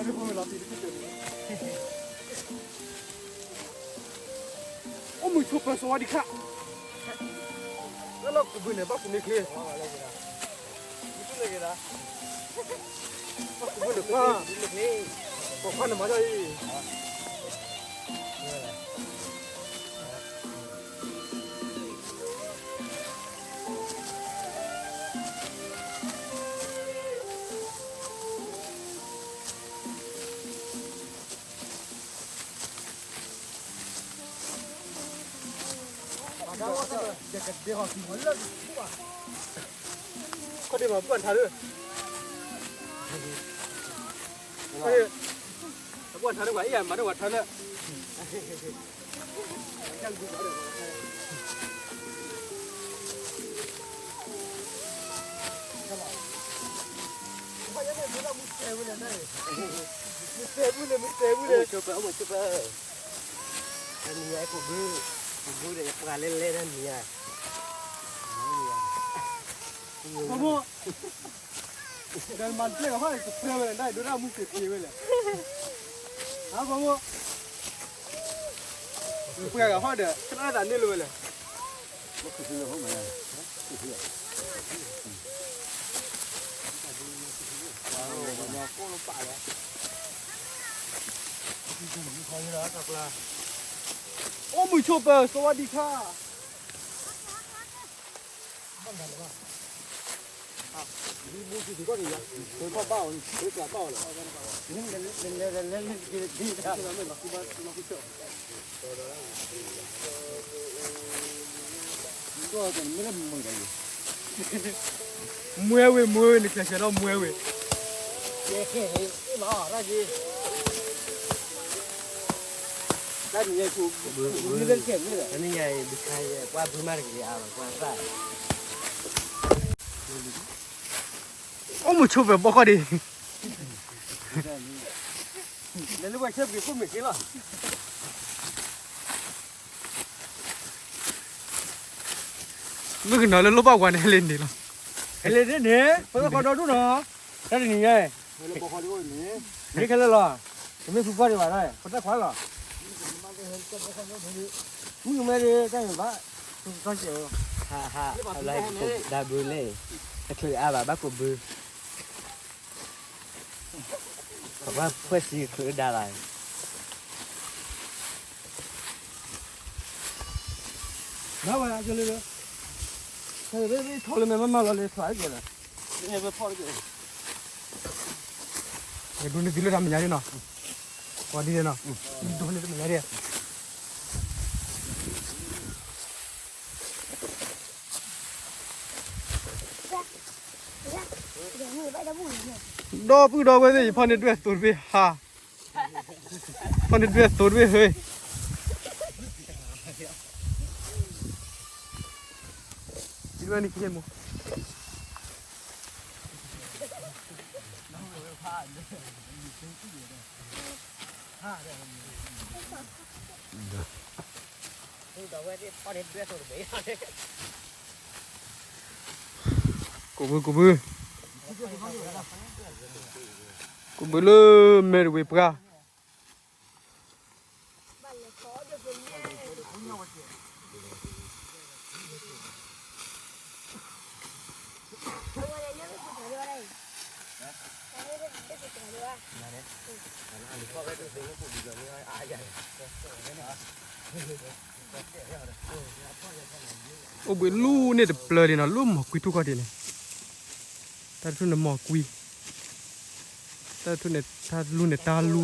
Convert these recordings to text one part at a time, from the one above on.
အိၣ်မုာ်ဆိးပၢၤ စဝါဒံခါ, လၢလီၢ်ကူးဘုန့ၣ် ဘၣ်ကူးမ့ၢ်ချ့, ဘၣ်ကူးဘုန့ၣ်ခွါ, ပိာ်ခွါန့ၣ်မၤဒ်အံၤ ခီဒံးမၤဘူၣ်အထါလၢ, အဘူၣ်အထါလၢပှၤအံၤမၤဒိၣ်ပှၤထါလၢ မုၢ်တဲဘူၣ်လၢ မုၢ်တဲဘူၣ်လၢ အိၣ်ဆိးပၢၤ အိၣ်ဆိးပၢၤ, တနံၤညါ ပူၤဘု, ပူၤဘုဒီး ယပှၤလဲၤလဲၤတနံၤညါ, ဖိ, ဒီးမၤတပျဲၢ်ကဟီၣ် ကပျဲၢ်ဝဲလဲၣ် ဒၣ်ဒိၣ်ဒၣ်မုၢ်စ့ၢ်ကီးဝဲလဲၣ်, ဟါ ဖိ, ပှဲၤကဟီၣ်ဒီး ကနၣ်သးန့ၢ်လိာ်ဝဲလဲၣ်. အိၣ်မုာ်ဆိးပၢၤ စဝါဒံခါ. မွဲဝဲ မွဲဝဲ နကဆဲးဒီးမွဲဝဲ, တနံၤညါအံၤ ဒုးခါယဲ ပှၤဘုမးတက့ၢ် အါလီၤ ပှၤသၣ် အိၣ်မုာ်ဆိးပၢၤဘီဃီဒံး, လဲၤလၢပှၤဆၢပက့ၤခိၣ်မ့ၢ်က့ၤလီၤ. မုၣ်ကနီၤလၢလိၣ်ဘၣ်ဝါန့ၣ် ဟဲလၢန့ၣ်လီၤ. ဟဲလၢန့ၣ်န့ၣ် ပသးခီဒီဒူၣ်နီၤ, တၢ်တနံၤညါ, မ့ၢ်ခဲလၢာ်လီၤ, ပမ့ၢ်ဖုဖီဒံးဘၣ်လီၤ ပတၢ်ခွါလီၤ, မုၣ်ကမဲဒ်တၢ်န့ၣ်ဘၣ်, ဟါ, လၢဒၢ်ဘုလ့ၣ်, တချုးအါဘၣ် ဘၣ်ကူးဘု ပှၤဖှဲၣ်စံချုးဒါလီၤ. နဝဲအကလၢ, ထီၣ်လၢမဲာ်မးမးလီၤလၢသွးကဲလီၤ, ဒိးန့ၢ်သုလၢတၢ်မဲာ်ညါဒ်နီၤ, ပှၤဒ်လဲၣ်နီၤ, ဒိးန့ၢ်တမဲာ်ညါဒ် ဒီပုၢ်ဒီဝဲၢ်သ့ၣ် ယဖီၣ်န့ၢ်ဒွဲၣ်သိးတဘ့ၣ်ဟါ, ဖီၣ်န့ၢ်ဒွဲၣ်သိးတဘ့ၣ်ဟဲ, ဒ်ဝဲန့ၣ်ကဲမး ကူးဘု ကူးဘု, ကူးဘုလၢမဲာ်တဝ့ၤပှၢ်. အိၣ်ဘှံးလူန့ၢ်တပျၢၤဒံးနီၤ, လူမီၢ်ကွံထူၣ်ခီၣ်ဒံးန့ၣ်, တၢ်တထူၣ်န့ၣ်မီၢ်ကွံ, တၢ်တထူၣ်န့ၣ်တၢ်လူန့ၣ်တၢ်လူ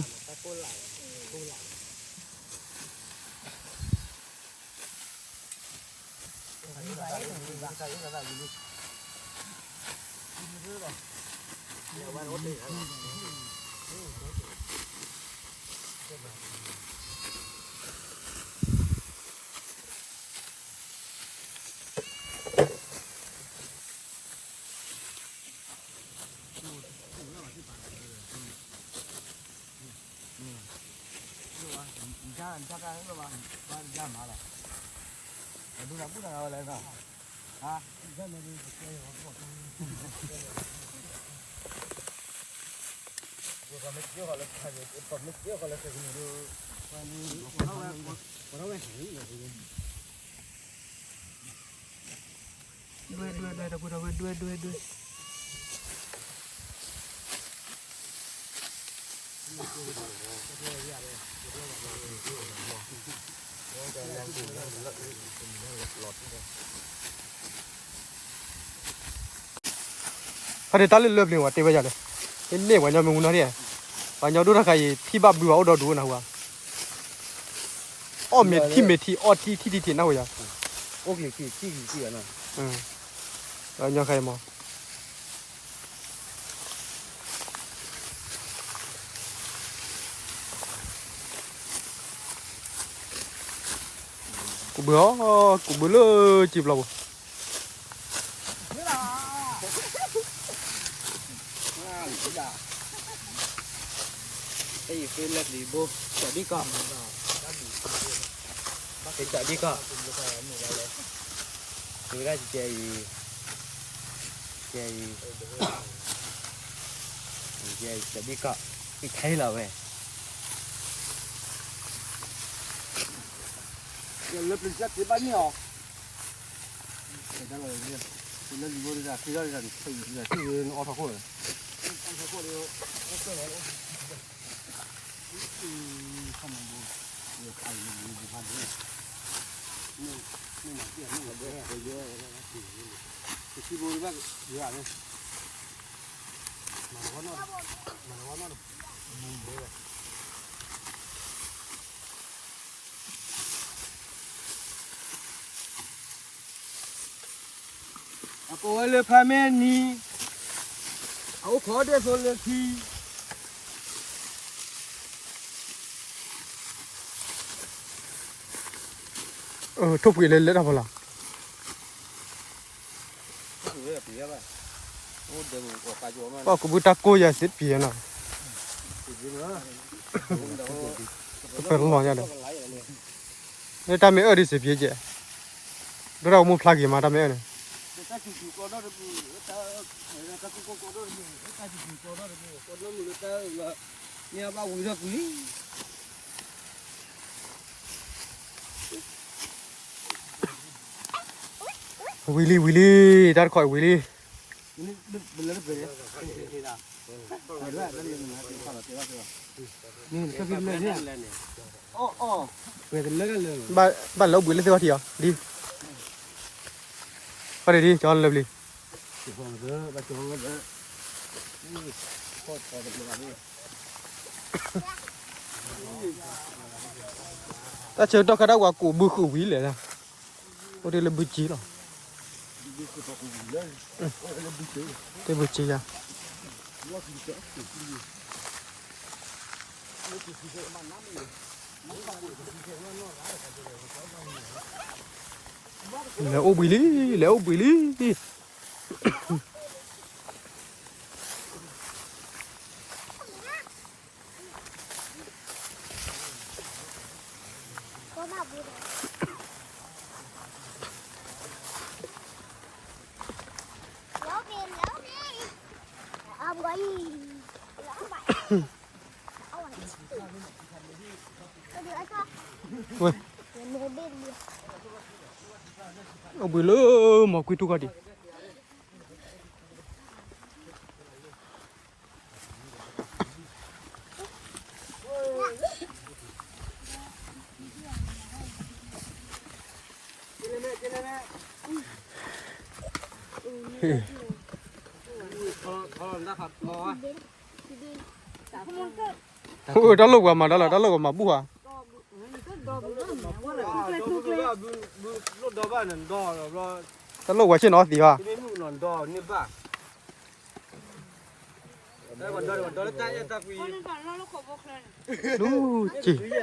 ဒွဲၣ်ဒွဲၣ်ဒွဲၣ် တၢ်ပူၤတၢ်ဝဲၢ် ဒွဲၣ်ဒွဲၣ်ဒွဲၣ်. ဖဲန့ၣ်တၢ်လၢလၢပျ့ၤဝဲတဲဝဲယၤလဲၣ်, ဟဲန့ၢ်ပှၤညီမ့ၢ်ဝူနီၢ်ဒၣ်, ပှၤညီဒိၣ်တၢ်ခါအံၤ ထံၣ်ဘၣ်ဘုဘၣ်အိၣ်ဒီဒူၣ်နၢ်ဟူဧါ, အီၣ်မ့ၢ်ထံၣ်မ့ၢ်ထံၣ် အီၣ်ထံၣ်ထံၣ်ထံၣ်ထံၣ်နၢ်ဟူယၤ, အိၣ်ကလံၤထံၣ်ထံၣ်ကလံၤထံၣ်နၤ, ပှၤညီခါအံၤမး ကူးဘုဧၢ, ကူးဘုလၢစံာ်ပျီပူၤ, တယံာ်ဃ့လၢပျံၤဘိ, ကၠီဒံကီၢ်, ကၠီဒံကီၢ်, ဝဲဒၣ်ကဲအံၤ, ကဲအံၤ, ကဲအံၤ ကၠီဒံကီၢ်, ကခဲလီၤဝဲ လၢပျံၤစၢ်တ့ဘၣ်န့ၢ်အီၤ, လၢလံၤဘိဒၣ် ဃ့ထီၣ်ဒၣ်န့ၣ် အီထီၣ်ခိၣ်လီၤ, ပစံဘိဘၣ်ယွၤန့ၣ် မၤတဝီနီၢ်, မၤတဝီနီၢ်, အကိးဝဲလၢဖါမဲနံၤ, အအိၣ်ခိးဒဲသိလၢခံ, ထိၣ်ပှ့ၤလၢလၢတၢ်ဖီလာ် ပှၤကူးဘုတၢ်ကိၢ်ယၤစ့ၢ်တပျံၤနီၤ, ပလီၤညါဒီး, လၢတၢ်မ့ၢ်အၢၣ်ဒ်စ့ၢ်ပျံၤကဲ, ဒိၣ်တၢ်ကမိၢ်ဖျါက့ၤမးတၢ်မ့ၢ်အၢၣ်န့ၣ် မ့ၢ်ဘၣ်ဝံၤထီၣ်ကွံာ်လံ, ဝံၤလံ ဝံၤလံ, တၢ်တခီအံၤဝံၤလံ, ဘၣ်လဲၤအိၣ်ဘှံးလၢသ့ၣ်ဝီထံးအီၤ, ဒ်, ဘၣ်ဒ်ဒ် ကၠီလၢပျံၤ တၢ်ဆၢကတီၢ်ခါဒၣ်ဝဲကူးဘုဃုာ်ဝံၤလဲၣ်, အိၣ်တ့ၢ်လၢဘုက့လီၤ, တ့ၢ်ဘုက့ယၤ, လဲၤအိၣ်ဘှံးလံ, လဲၤအိၣ်ဘှံးလံ. ဝဲ, အိၣ်ဘှံးလၢမီၤကွံထူၣ်ခီၣ်ဒံး. တၢ်လိၣ်ပှၤမၤတၢ်လီၤ, တၢ်လိၣ်ပှၤမၤဘူၣ်ဧါ, တၢ်လိၣ်ပှၤဆ့ၣ်နီၤသံဧါ. ဒူက့ၢ်.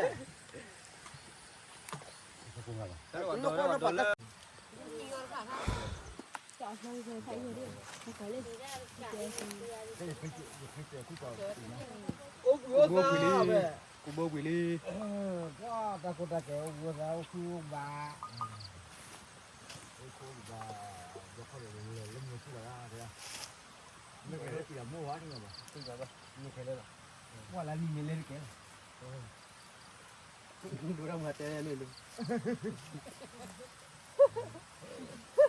ကူးဘိကွံာ်လံ, ကူးဘိကွံာ်လံ. တၢ်ကိၢ်တၢ်ကဲအိၣ်ဘှံးအိၣ်သါအိၣ်ခုအိၣ်ဘါ, အိၣ်ဘှံးအိၣ်ဘါ, ဒီဖီၣ်ဒီးလၢမ့ၢ်စံၣ်လီၤ, မ့ၢ်ခဲလၢာ်တံၢ်လီၤမိၢ်ဝါန့ၣ်လီၤ, မ့ၢ်ခဲလၢာ်လီၤ. ဝဲလၢနံၤန့ၣ်လဲၤတကဲလီၤ, ဒိၣ်ဒၣ်မၤတဲလဲၣ်, လဲၤ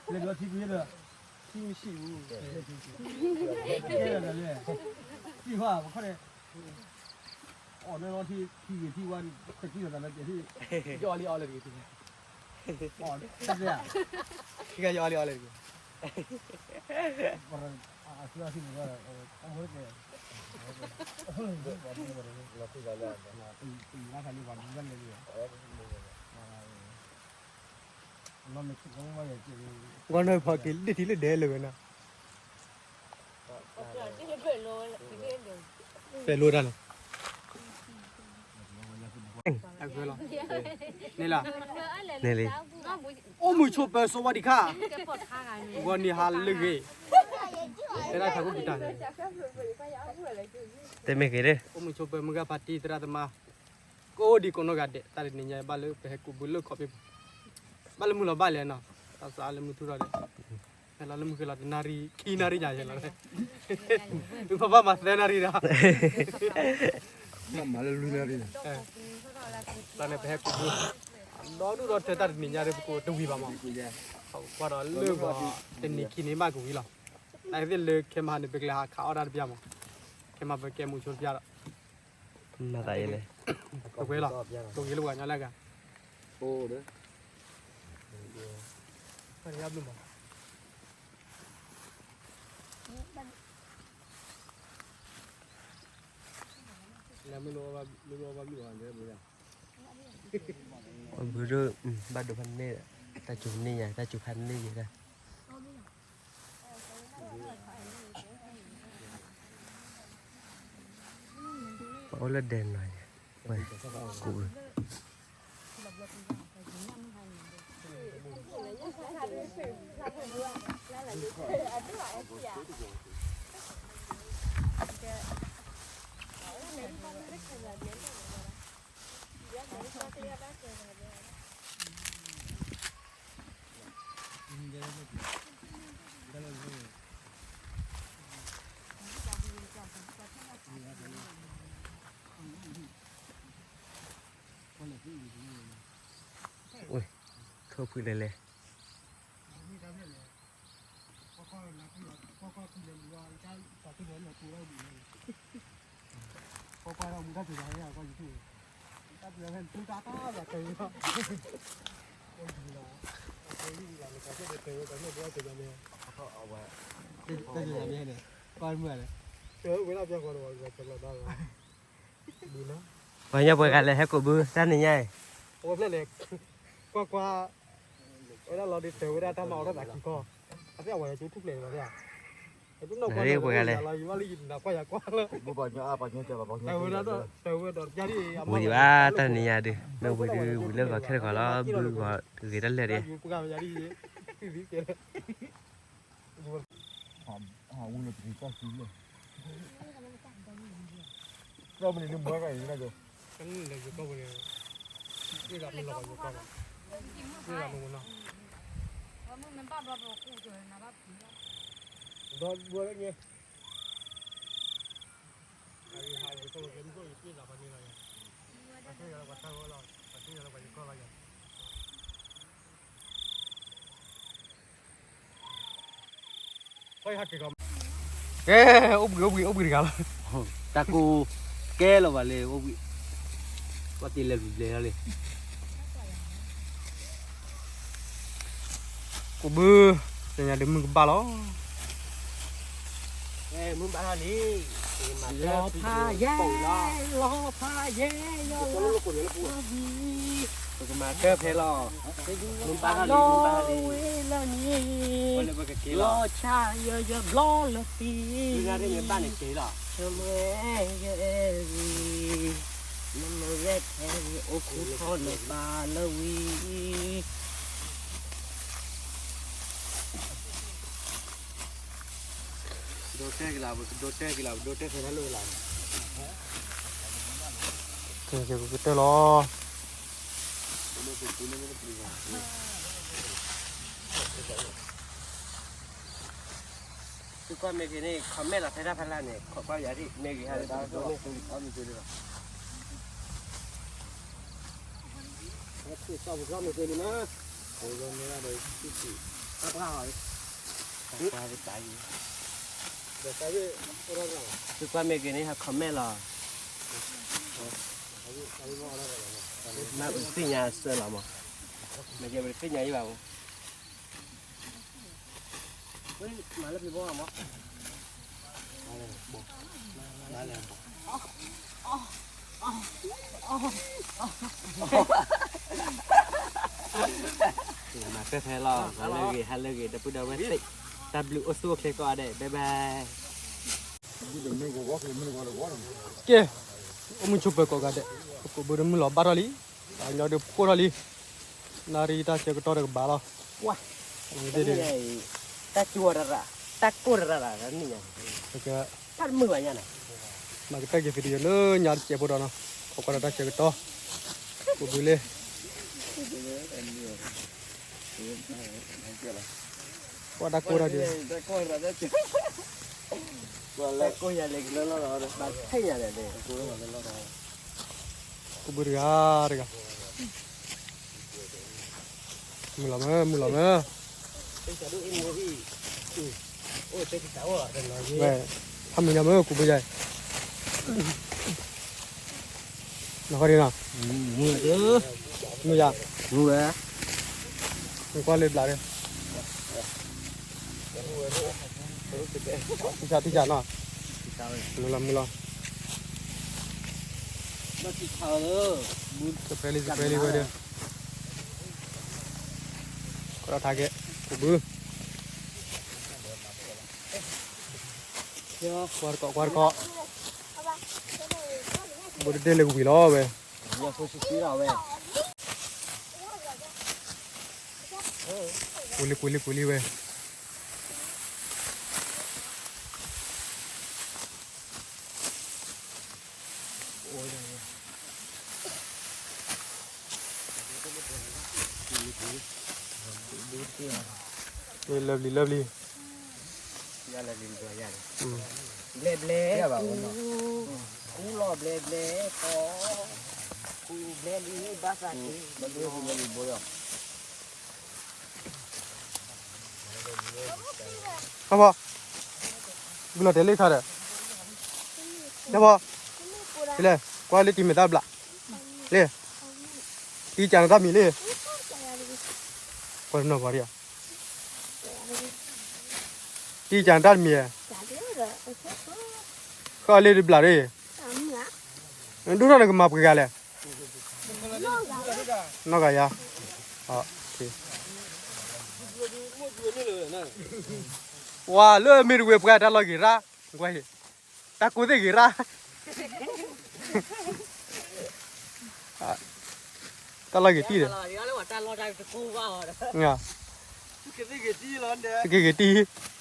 ဒီးထံကွံာ်ဒီး, ထံဆံးဘူး, ကဲဒီးလဲၣ်, ထံဟါပခီန့ၣ်, အီၣ်န့ၣ်လီၤထံ ထံဂ့ၤထံဝါဒီး တကံၢ်ဒီးတၢ်လၢကဲထံ, ယအီၣ်လံအီၣ်လၢတက့ၢ်, အီၣ်တၢ်, ခံဂၤယအီၣ်လံအီၣ်လၢတက့ၢ်, အီၣ်, အီၣ်, ပှၤဒူဘၣ်လဲၣ်, ပှၤဒူဘၣ်လဲၣ်, ဂီၢ်နၢ်ဖီက့ၤလံထံလၢဒဲလၢဝဲနီၤ, ပဲလိတၢ်န့ၣ်, န့ၣ်လီၤ, န့ၣ်လံ, အိၣ်မုာ်ဆိးပၢၤ စဝါဒံခါ, ဂီၤနံၤဟါလၢအဂ့ၤ, တဲဒၣ်ထးခိၣ်ကတၢၢ်န့ၣ်, တဲမ့ၢ်ဂ့ၤဒၣ်, အိၣ်မုာ်ဆိးပၢၤ မုၢ်ဂၢ်ဖါတံၢ်သရၣ်သမါ ကိးဒံကိးနီၢ်ဂၤဒဲး, တၢ်တနံၤညါဘၣ်လၢပဟဲကူးဘုလၢခီးပ့ၣ်ပူၤ, ဘၣ်လၢမုၢ်လီၤဘၣ်လဲၣ်နီၤ, တၢ်စးလၢမုၢ်ထူၣ်ထီၣ်ဒီး, ဟဲလီၤလၢမုၢ်ဃ့လီၤတနၣ်ရံၣ် ခံနၣ်ရံၣ်ညါယဲလီၤ, ပဘၣ်မၤသၢနၣ်ရံၣ်ဒီး, မၤလၢလွံၢ်နၣ်ရံၣ်, တၢ်န့ၣ်ပဟဲကူးဘု, ဒီဒူၣ်ဒီထၢတၢ်တနံၤညါဒီး ပကူးတဝံၤဘၣ်မး, ကွၢ်ဒီးလၢဂီၤ တနံၤခံနံၤဘၣ်ကဝံၤလီၤ, တၢ်သ့ၣ်လၢခဲမဟါန့ၣ် ပကလဲၤဟးခးအီၣ်တၢ်တပျၢ်မး, ခဲမဟါပကဲမူးဆိတပျၢ်ဒီး မၤသးယဲလဲၣ်, ပကွဲလီၤ, ပက့ၤလၢပှၤကညီလၢအဂၤ, ဘုဒိၣ်, ဘၣ်ဒိဖးန့ၢ်, တၢ်စူၤန့ၢ်ယၤ တၢ်စူၤဖးန့ၢ်ယၤတၢ်, ပအိၣ်လၢဒဲနီၤ, ဝဲ, ကူး, ဝဲ, ထိၣ်ဖုလဲၤလဲၣ် ပှၤကညီပှဲၤဂၤလဲၤဟဲကိးဘုတၢ်နံၤညါအံၤ, အဝဲဖျဲၣ်လဲၣ်, ကွၢ်ကွၢ်, ဝဲဒၣ်လီၤဒုးတဲာ်ဝဲဒၣ်တၢ်မၤအီၣ်ထီၣ်သးခံခီ, အသ့ၣ်အဝဲဟဲကၠိထူၣ်ဖျဲးန့ၣ်လီၤ, ပှၤကညီပှဲၤဂၤလဲၤ, ဝံၤဒံးဘၣ်တၢ်နံၤညါဒုး မ့ၢ်ဝံၤဒုး ဝံၤလၢဂီၤခဲတခီလီၤ ဘုဂီၤဂ့ၤတၢ်လၢာ်ဒံး ကဲ, အိၣ်ဘှံး အိၣ်ဘှံး အိၣ်ဘှံးတဂၤလီၤ, တၢ်ကိၢ်ကဲလီၤဘၣ်လၢ အိၣ်ဘှံး, ကွၢ်တ့ၢ်လဲၤဘျုးလဲၤလီၤလံ, ကိးဘု, တနံၤညါဒုးမုၢ်ကဘၣ်လီၤ, မုၢ်ဘၣ်လီၤလံ, လီၤဖးယဲ, လီၤဖးယဲ, ယီၤလီၤ, ပကမၤတၢ်ဖဲလီၤ, မုၢ်ဘၣ်လီၤလံ, မုၢ်ဘၣ်လီၤလံ, လီၤဆၣ်ယဲ ယဘျီလၢသံ, ဆၢမုၢ် နမ့ၢ်ရဲၣ်ထဲ အိၣ်ခိးထီၣ်နပၢ်လၢဝံၤ ဒိတဲကလၤ, ဒိတဲကလၤ, ဒိတဲဖဲလၢလၢ်, ကတၢၢ်လီၤ, ပ သုကွၢ်မ့ၢ်ဂ့ၤန့ၣ် comment လီၤဖဲတၢ်ဖဲလၢ်န့ၣ် ခိးကွၢ်ယၤဒ်မ့ၢ်ဂ့ၤဟဲလၢတၢ်မ့ၢ်ဂ့ၤလီၤ. သုကွၢ်မ့ၢ်ဂ့ၤန့ၣ် ဟဲ comment လီၤ. မ့ၢ်ပသ့ၣ်ညါအစၢလီၤမး, မ့ၢ်ယဲပသ့ၣ်ညါယဘၣ်မး. မၤဖဲဖဲလီၤ, ဂီၤလၢဂ့ၤ ဟါလၢဂ့ၤ ဒီပုၢ်ဒီဝဲၢ်သ့ၣ်, တၢ်ဘျုးအိၣ်ဆူၣ်အိၣ်ချ့ကိးဂၤဒဲး, bye bye. ကဲ, အိၣ်မုာ်ဆိးပၢၤကိးဂၤဒဲး, ပကိးဘုတမုၢ်လီၤဘၣ်ထီၣ်လံ, ပှၤကညီဒုးဖှိၣ်ထီၣ်လံ, နၣ်ရံၣ်တၢ်ဆၢကတီၢ်တကဘၣ်လီၤ, ဝါ, တၢ်ကၠိတရၣ်, တၢ်ကိၢ်တရၣ်, ပက, တၢ်တမုာ်ဘၣ်ညါန့ၣ်, မၤကတၢၢ်က့ၤ video လၢညါတစဲးဖိဒီးနီၤ, ခိးကွၢ်ဒီးတၢ်ဆၢကတီၢ်, ပဘုလ့ ကွၢ်တၢ်ကိၢ်တၢ်ဒုး, ကိၢ်ဘုတဂၤတဂၤ, မုၢ်လီၤမၢ် မုၢ်လီၤမၢ်, ဝဲ, ဟါမုၢ်ညါမၢ် ကိၢ်ဘုယၤ နဃီဒ်နီၤ, မုၢ်ယၤ, မုၢ်ဝဲ, မုၢ်ကွၢ်လၢဘျးဒီး, ထံဆးထံဆးနီၤ, မုၢ်လီၤမုၢ်လီၤ, စပဲလံစပဲလံဝဲဒီး, ကီးထါကဲ, ကိၢ်ဘု ကွၢ်တကီး ကွၢ်တကီး, ဘိတတဲလၢကဝံၤလီၤဝဲ, ကွံာ်လံ ကွံာ်လံ ကွံာ်လံဝဲ. လၢဘျံး လၢဘျံး, ဘျဲၣ်ဘျဲၣ်, ကူလီၤဘျဲၣ်ဘျဲၣ်, ကူဘျဲၣ်လံ ဘၣ်သးက့ၤ, ဟဲဖီ, ဂုၢ်လီၤတဲာ်လၢခါဒီး, ဟဲဖီ, လဲၤကွၢ်လၢတံၤမဲာ်တၢ်ဘျး, လၢ, တံၤကၢ်နတၢ်မံၤလၢ, ကွၢ်နီၢ်ပှၤဒံးဧါ, တံၤကၢ်နတၢ်မံၤ, ဃၣ်လၢတဘျးဒီး, ဒိၣ်ထီၣ်နကမၤပှဲၤဂၤလဲၣ်. နီၢ်ဂၤယၤ, ပှၤလၢမ့ၢ်တဝ့ၤပှၤတၢ်လီၢ်ဂ့ၤရၣ်, ကွၢ်, တၢ်ကိၢ်သ့ၣ်ဂ့ၤရၣ်, တၢ်လီၢ်ဂ့ၤတံၢ်ဒီး, သုက့ၤဂ့ၤ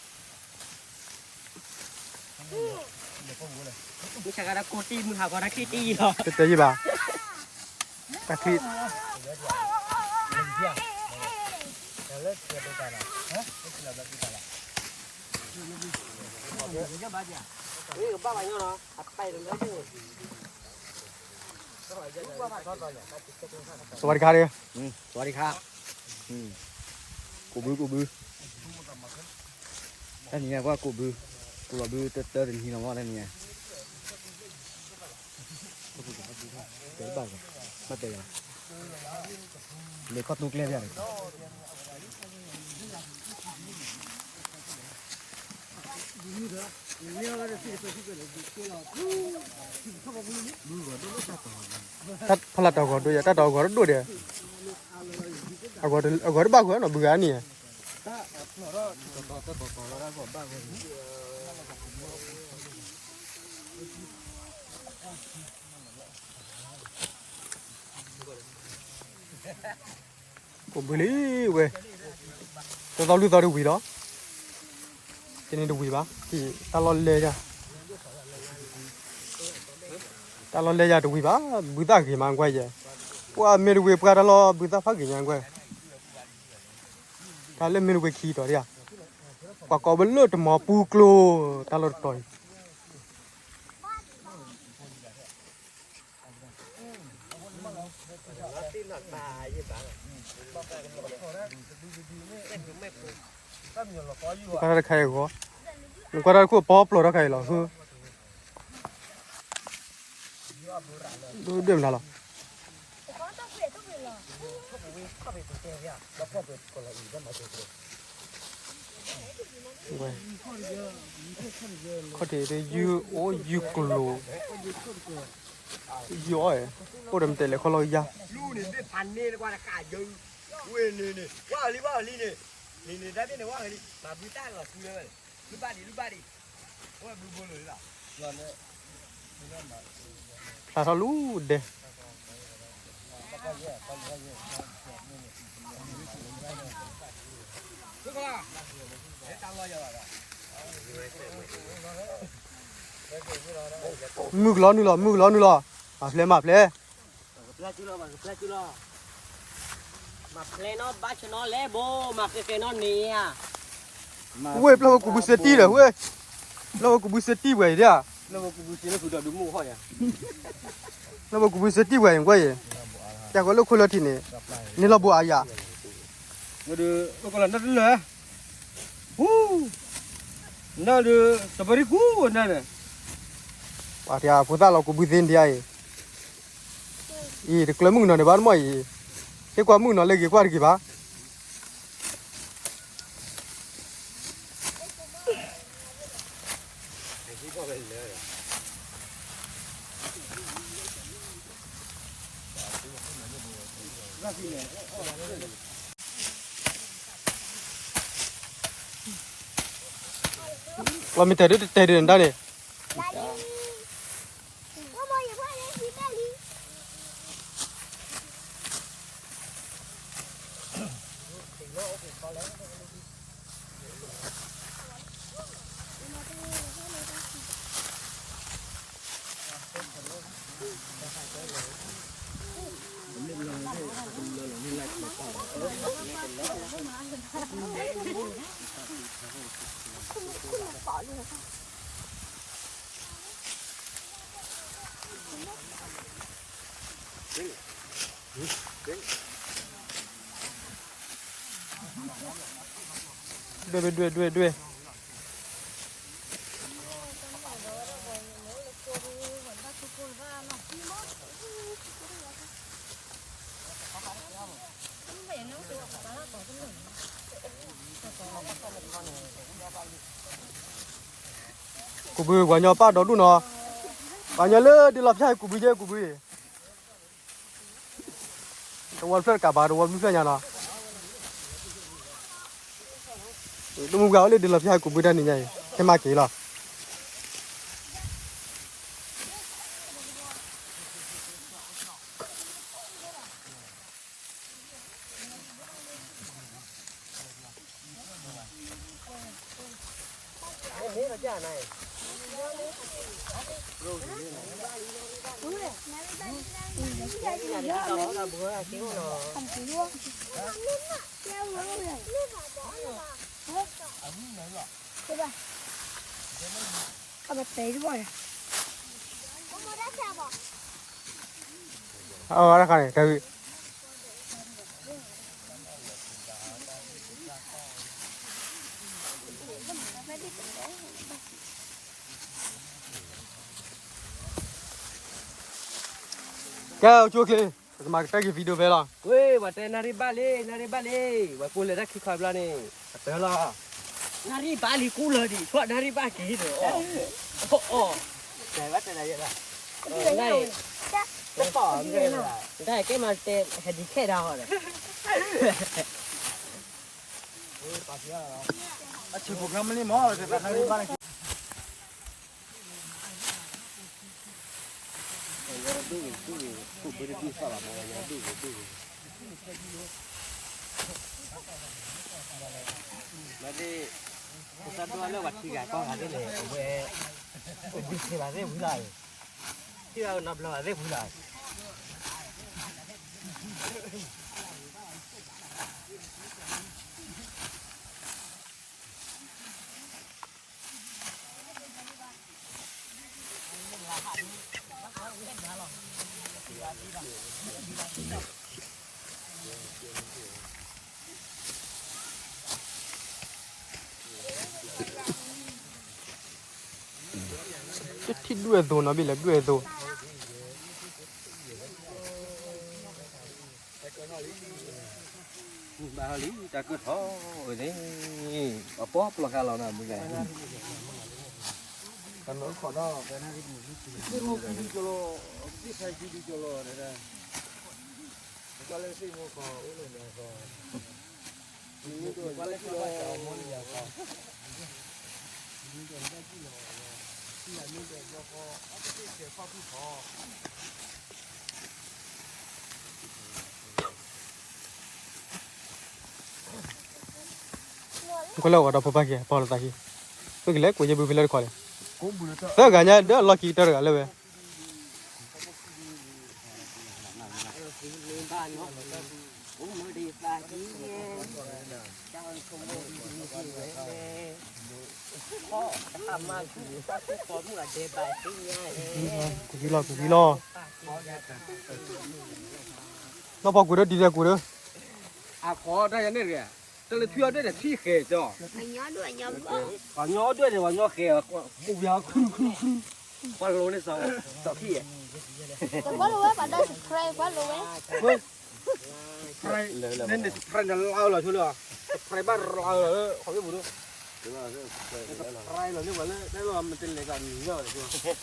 တံၢ် မုၢ်ဆါခါတၢ်ကိၢ်တံၢ် မုၢ်ဟါခီတၢ်ချံတံၢ်လီၤ. တတဲယံၤဘၣ်. တၢ်ချံ, สวัสดีครับ ကိးဘု ကိးဘု, တနံၤညါကွၢ်ကိးဘု, ကိးလီၤဘုတၢ်တနံၤလီၤမး တနံၤညါ, ဘၣ်တဲယၤ, လဲၤခီၣ်တူကျဲဖဲန့ၣ် ဖးလၢ်တၢ်ဂီၤဒိၣ်ယၤ တၢ်တၢ်ဂီၤဒိၣ်ဒဲး, အဂီၤတဘၣ်ဂီၤနီၤ ဘုဂၤန့ၣ်, ကိးဘုလံဝဲ, တသီလွံၢ်သီတဝံၤလီၤ, တန့ၣ်တဝံၤဘၣ်, တၢ်လီၢ်လဲၢ်ယၤ, တၢ်လီၢ်လဲၢ်ယၤတဝံၤဘၣ်, ဘုသၣ်ဂ့ၤမးကွၢ်ယဲ, ပှၤမ့ၢ်တဝံၤပှၤတၢ်လီၢ်ဘုသၣ်ဖးဂ့ၤညါကွၢ်, တၢ်လၢမ့ၢ်တဝံၤခံတီၤဒၣ်ဧါ, ပှၤကိးဝဲလၢတမီၤပူၤကျိၤ တၢ်လီၢ်တတီၤအံၤ ကွၢ်တၢ်တခါအံၤအဂီၢ်, နကွၢ်တၢ်တခိၣ်ပီပျီထီၣ်ခါအံၤလီၤ. ဒုးဒုးမနုၤလီၤ. ခီၣ်ထံးတယုၢ်အိၣ်ယုၢ်ကျိၤ, ယုၢ်အီၣ်, အိၣ်ဒီးမတဲလဲၤခီၣ်လီၤယါ. ဖျါထီၣ်လူၤဒဲး, မုၢ်ကလီၤနုာ်လီၤ မုၢ်ကလီၤနုာ်လီၤ, မၤဖျဲးမၤဖျဲး. မၤဖျဲးနီၣ်ဘၣ်ဆၢနီၣ်လဲၣ်ဘိ, မၤဃဲဃဲနီၣ်န့ၣ်ဧါ. ဝ့ၢ် ပျၢ်ဝဲကူးဘုစ့တံၢ်ဒီး ဝ့ၢ်, ပျၢ်ဝဲကူးဘုစ့တံၢ်ဝဲအံၤဒၣ်. ပျၢ်ဝဲကူးဘုစ့တံၢ်ဝဲအံၤကွၢ်အံၤ, တၢ်ကီလၢခိၣ်လၢထံးန့ၣ်, န့ၢ်လီၤဘိအါယၤ. နဒုး စပရံကူန့ၣ်, ပှၤတဂၤဖိသၣ်လီၤကူးဘုသ့ဒံးအံၤ, အံၤတကျၢၤမုၣ်ကနီၤန့ၣ်ဘၣ်တမီၢ်အံၤ, ဟ့ၣ်ကွၢ်မုၣ်ကနီၤလၢဂ့ၤကွၢ်တဂ့ၤဘၣ်. လီၤမ့ၢ်တဲဒုးတတဲဒုးနတၢ်န့ၣ် ဒွဲၣ်ဒွဲၣ်ဒွဲၣ်ဒွဲၣ် ကူးဘု ပှၤညီပၢ်ဒီဒူၣ်နီၤ, ပှၤညီလၢဒုးလီၤဖျါကူးဘုယဲကူးဘု, တဝီဖျၢၣ်တကးဘၣ် တဝီဖျၢၣ်ညါနီၤ, တမူပှၤအိၣ်လၢဒုးလီၤဖျါကူးဘုတၢ်နံၤညါအံၤ ခဲမးက့ၤလီၤ. အတခါန့ၣ် တၢ်ဂ့ၢ် ကဲ အိၣ်ကၠိချ့ ပကမၤကတၢၢ်က့ၤ video ဖဲလီၤ. ဝ့ၢ် ပှၤတဲနၣ်ရံၣ်ဘၣ်လံ နၣ်ရံၣ်ဘၣ်လံ, ပှၤကူလဲၤတၢ်ခံခီဘျီန့ၣ် အတၢ်လီၤ. နၣ်ရံၣ်ဘၣ်လံကူလီၤဒံး ဆှီနၣ်ရံၣ်ဘၣ်က့ၤဒီး အီၣ် အီၣ် နၣ်ရံၣ် နၣ်ရံၣ်ကဲမၤတဲ ဟဲဒံးခဲဒၣ်ဟီဒီး အဆၢ program မ့ၢ်လံမး တနၣ်ရံၣ်ဘၣ်န့ၣ် မ့ၢ်သ့ၣ် ကစၢ်ဒိၣ်လၢပှၤထံဂၤကီၢ်ဂၤသ့ၣ်န့ၣ် အဝဲ အိၣ်ဘှံးစ့ဘၣ်သ့ၣ်ဝံၤလီၤအံၤ, ထံဂၤကနီၤဘျီဘၣ်သ့ၣ်ဝံၤလီၤ. တထံၣ်ဒွဲၣ်သိနီၤ ဘ့ၣ်လဲၤဒွဲၣ်သိ ဘၣ်လံ တၢ်ကထီၣ်ဝဲန့ၣ် အပီပျီဃာ်လီၤနီၤ မုၢ်ဂၤ ကနီၣ်ခီၣ်ဒီး သ့ၣ်မူကံဒုကၠီလီၤ သ့ၣ်ဖဲကံဒုကၠီလီၤ ကွၢ်လၢသ့ၣ်မူကီၢ်အိၣ်လၢညါကီၢ် ကွၢ်လၢသ့ၣ်မူကီၢ်မီလၢညါကီၢ် ကွၢ်လၢအီၤဒီးဖိပၢ်က့ၤ ပီၢ်လီၤသးဟံၣ် ပကလဲၤကွဲးယဲၢ်ဘုဖဲလဲၣ်တခီလဲၣ် သၢဂၤညါဒီးလီၢ်ခံကတၢၢ်တဂၤလၢဝဲ ကူကံလီၤ ကူကံလီၤ နီၢ်ဖီကူးဒီး ဒ်လဲၣ်ကူးဒီး အခီတၢ်ယၤန့ၣ်တဂ့ၤ တၢ်လၢထွံၣ်အီၣ်ဒွဲၣ်န့ၣ် ထွံၣ်ဃဲၤကၠီ ပှၤညီဒွဲၣ်န့ၣ် ပှၤညီဃဲၤ ကူးပျါ ပှၤလိၤန့ၣ်စီၤ စီၤခံ subscribe န့ၣ်န့ၣ် subscribe န့ၣ်လၢလီၤဆိလၢ subscribe ဘၣ်လီၤလၢ ခီဖျိ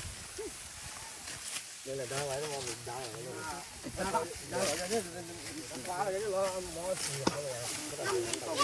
ပူၤဒိၣ်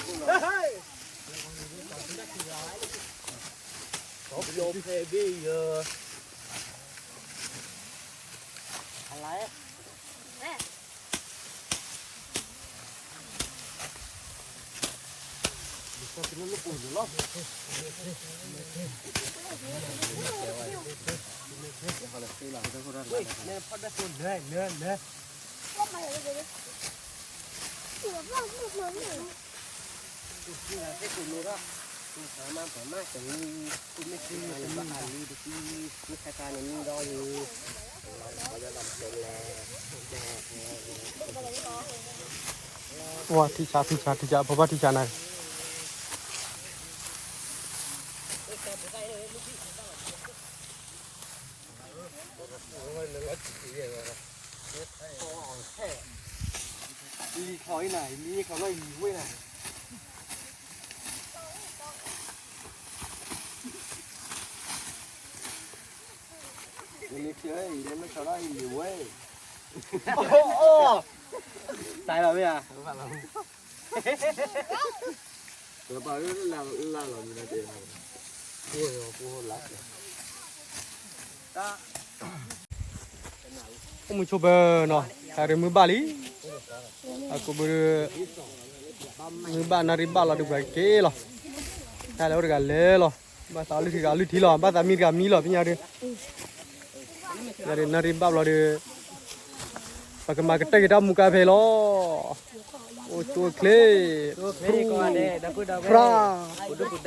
subscribe လီၤန့ၣ် ပှၤလၢ တၢ်လီၤမ့ၢ်တလဲၤကမံၤလီၤ ဝါ ထံၣ်ဆါ ထံၣ်ဆါ ထံၣ်ဆါ ဖိဘၣ်ထံၣ်ဆါနၤ လံခီအံၤနၤ လံခီနီၢ်အံၤလံဝဲ တၢ်လီၤမ့ၢ်ဧါ ပှၤလၢလၢလီၤမ့ၢ်တၢ်တဲ အိၣ်မုာ်ဆိးပၢၤနီၤ တၢ်ရ့မုၢ်ဘၣ်လံ အကိးဘု မုၢ်ဘၣ်နၣ်ရံၣ်ဘၣ်လီၤဒုးပှၤက့ၤလီၤ တၢ်လၢအိၣ်တဂၤလဲၤလီၤ ဘၣ်သးအီလုၢ်ထံတဂၤအီလုၢ်ထံလီၤ ဘၣ်သးမံတဂၤမံလီၤ ပညါဒုး နၣ်ရံၣ်ဘၣ်ဘျီဒုး ပကမၤကတၢၢ်က့ၤတၢ်မူကါဖဲလီၤ အိၣ်ဆိၣ်အိၣ်ချ့ ဖြါ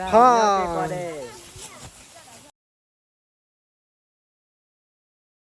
ဖါ